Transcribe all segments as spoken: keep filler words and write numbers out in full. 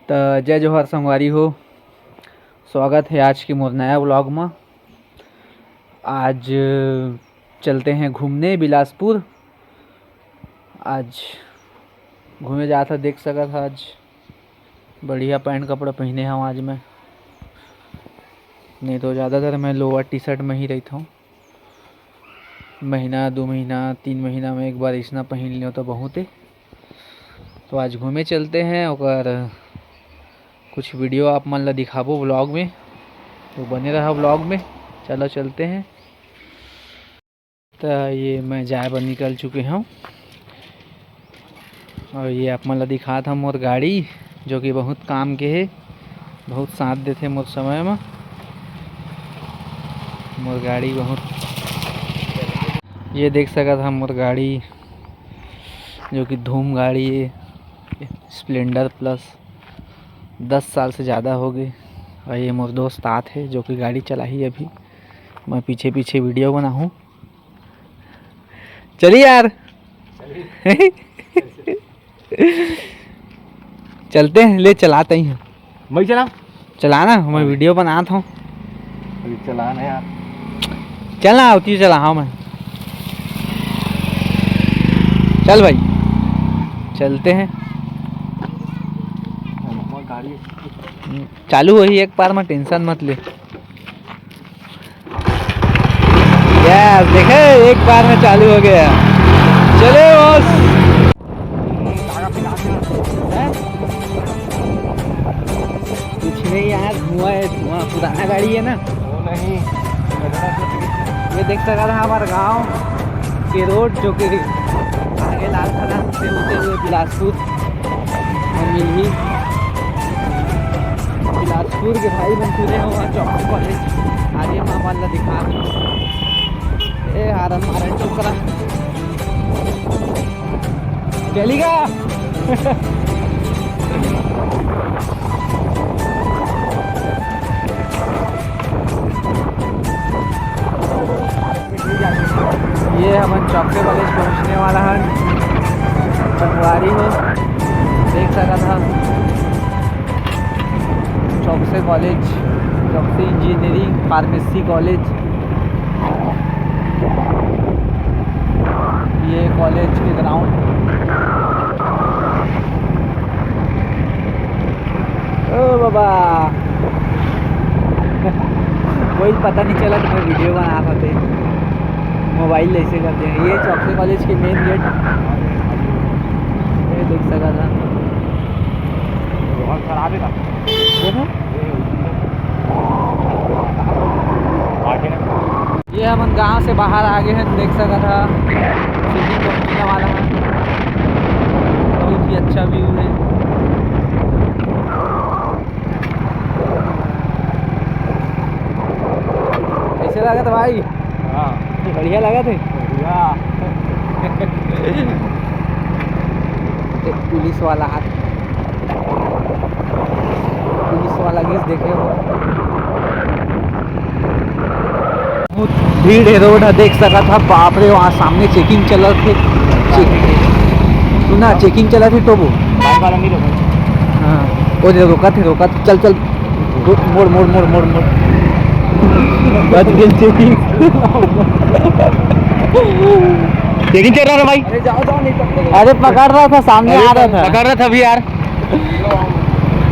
त जय जोहार संगवारी हो, स्वागत हे आज के मोर नया vlog म। आज चलते हैं घूमने बिलासपुर। आज घूमे जात ह, देख सकत ह, आज बढ़िया pant कपड़ा पहिने हव आज मैं, नहीं तो ज़्यादातर मैं lower T-shirt में ही रहिथव। महीना, दू महीना, तीन महीना में एक बार अइसना पहिन लेव तो बहुत हे। तो आज घूमे चलते हैं, ओकर कुछ video आप मन ला दिखाबो vlog में, तो बने रहा vlog में। चलो चलते हैं। तो ये मैं जाए बर निकल चुके हव। और ये आप मन ला दिखात हव मोर गाड़ी, जो कि बहुत काम के हे, बहुत साथ देथे मोर समय म। मोर गाड़ी बहुत, ये देख सकत हव मोर गाड़ी, जो कि धूम गाड़ी हे, Splendor Plus, दस साल से ज़्यादा हो गए। और ये मोर दोस्त आत हे, जो कि गाड़ी चलाही अभी, मैं पीछे पीछे video बनाहूँ। चली यार। चलते हैं, ले चलाते ही हैं। मैं चलाऊं? चलाना, मैं video बनात हूँ। अरे चलाना यार। चलना, उतनी चला, हाँ मैं। चल भाई, चलते हैं। गाड़ी चालू होही एक बार में, tension मत ले। Yes, देखे, एक बार में चालू हो गया। चलो बॉस। कुछ नहीं यार, धुआं है, धुआं। पुराना गाड़ी है ना। वो नहीं। ये देख सकत हव हमारे गांव के road, जो कि आगे लाल थाना से होते हुए बिलासपुर। हम मिलही बिलासपुर के भाई मन सुने हो, वहाँ चौक college आगे मामा ला दिखा। ए हारन मारे टोकरा। चली गा। ये हमन चौकसे college पहुँचने वाला हन। संगवारी हो, देख सकत हव, Chouksey college, Chouksey engineering pharmacy college, ये college के ground। ओ बाबा, कोई पता नहीं चला कि मैं video बनात हँव ते। Mobile ऐसे कर दे। ये चौकसे college के main gate, ये देख सकत हव। बहुत खराब है ना। ये हमन गांव से बाहर आ गए हैं, देख सकत हव, city पहुंचने वाला है। बहुत ही अच्छा view है। कैसे लागत भाई? हाँ। बढ़िया लागत है? बढ़िया। एक पुलिस वाला हाथ, पुलिस वाला गिस देखे हो। बहुत भीड़ है road ह, देख सकत हव। बाप रे, वहाँ सामने checking चलत हे। Check-, सुना, checking चलत हे, टोबो। बाइक वाला नहीं रोका। हाँ, वो दे रोकत हे, रोकत हे। चल, चल। रो-, मोड़, मोड़, मोड़, मोड़, मोड़। बच गए checking। Checking चल रहा था भाई। अरे जाओ, जाओ, नहीं पकड़ेगा। अरे पकड़ रहा था, सामने अरे आ रहा था। पकड़ रहा था अभी यार।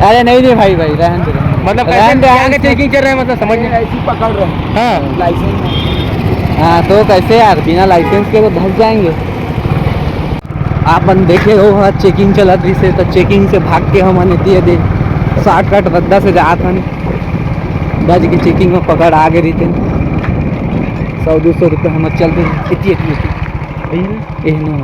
अरे नहीं, नहीं भाई, भाई, रहन दे, रहन दे। मतलब रहन कैसे, दे, क्या रहन के दे। Checking चल रहा है, मतलब समझ नहीं। ऐसी पकड़ रहे हैं। हाँ। License नहीं। हाँ, तो कैसे यार, बिना license के तो धस जाएंगे। आप मन देखे हो, वहाँ checking चलत रहिसे, तो checking से भाग के हमन एती दे shortcut रद्दा से जात हन। बच के checking में पकड़ आ गए रहिते, सौ दो सौ रुपये हमर चल रही। एती, एती, एती। एहनो है।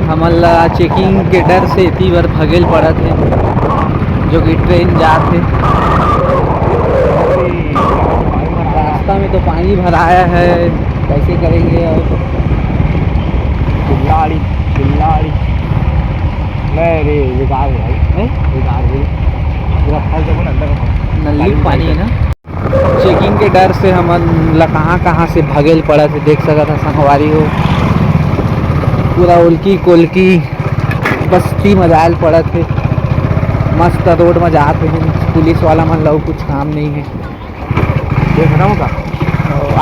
हमन ला checking के डर से एती बर भगेल पड़त हे, जो कि train जात हे। रास्ता में तो पानी भराया है, कैसे करेंगे अब? चिल्लाड़ी, चिल्लाड़ी। नहीं रे, बेकार है भाई। हैं? बेकार है। पूरा फंस जाबो ना अंदर। नली पानी है ना? Checking के डर से हमन ला कहाँ-कहाँ से भगेल पड़त हे, देख सकत ह संगवारी हो। पूरा ओलकी कोलकी बस्ती म जाए ल पड़त हे। मस्त रोड म जात हे, पुलिस वाला मन ला कुछ काम नहीं है। ये खत्म होगा?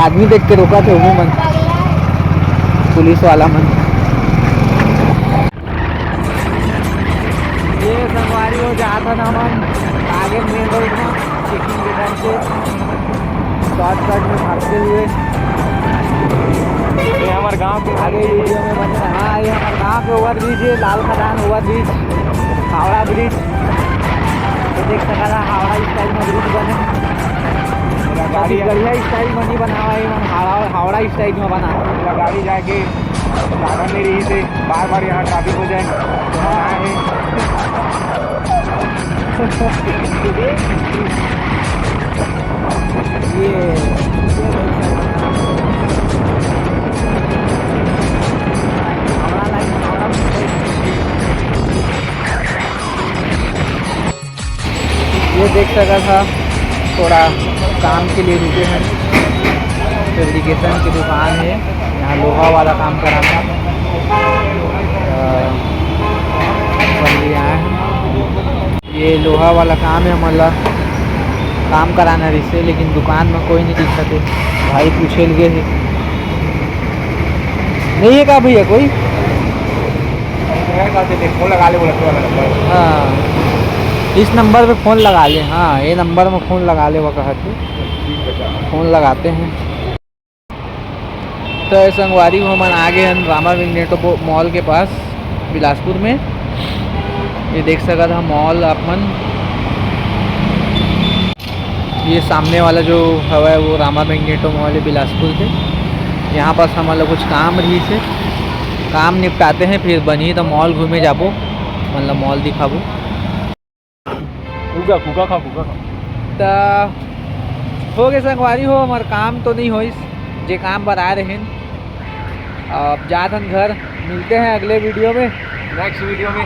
आदमी देख के रोका थे वो मन, पुलिस वाला मन। ये संगवारी हो जात हन हमन आगे मेन रोड में, चेकिंग के टाइम से शॉर्टकट में भागते हुए। ये हमारे गांव के आगे वीडियो में बने रहा। ये हमारे गांव के ओवर ब्रिज है, लाल खदान ओवर ब्रिज, हावड़ा ब्रिज। तो देख सका था, हावड़ा स्टाइल में ब्रिज बने। पूरा गाड़ी बढ़िया स्टाइल में नहीं बनावा है, हावड़ा, हावड़ा स्टाइल में बना। पूरा गाड़ी जाके साधन नहीं रही थे, बार बार यहाँ ट्रैफिक हो जाए। तो हाँ। ये, ये हावड़ा लाइन, हावड़ा। ये देख सका था, थोड़ा काम के लिए रुके हैं। फैब्रिकेशन की दुकान है, यहाँ लोहा वाला काम कराना। अ, बन गया है। ये लोहा वाला काम है, हमन ला काम कराना रिहिसे, लेकिन दुकान में कोई नहीं दिखत है। भाई पूछे लगे है, नहीं है का भैया कोई? फोन लगा ले, बोला, तू वाला नंबर। हाँ, इस नंबर पे फोन लगा ले। हाँ, ये नंबर में फोन लगा ले, वो कहा थे। फोन लगाते हैं। तो ये संगवारी हो, हमन आ गए हैं रामा मैग्नेटो मॉल के पास बिलासपुर में। ये देख सकत हा मॉल आप मन। ये सामने वाला जो हवा है वो रामा मैग्नेटो मॉल है बिलासपुर के। यहाँ पास हमन ला कुछ काम रहिसे, काम निपटाते हैं, फिर बनही तो मॉल घूमे जाबो, मतलब मॉल दिखाबो। कुका, कुका खा, कुका खा। त हो गए संगवारी हो, हमार काम तो नहीं होइस, जे काम बर आए रहेन। अब जात हन घर, मिलते हैं अगले वीडियो में। नेक्स्ट वीडियो में।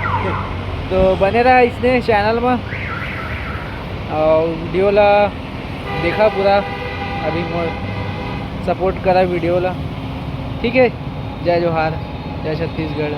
तो बने रहा इसने चैनल में और वीडियो ला देखा पूरा, अभी मोर सपोर्ट करा वीडियो ला, ठीक है। जय जोहार, जय छत्तीसगढ़।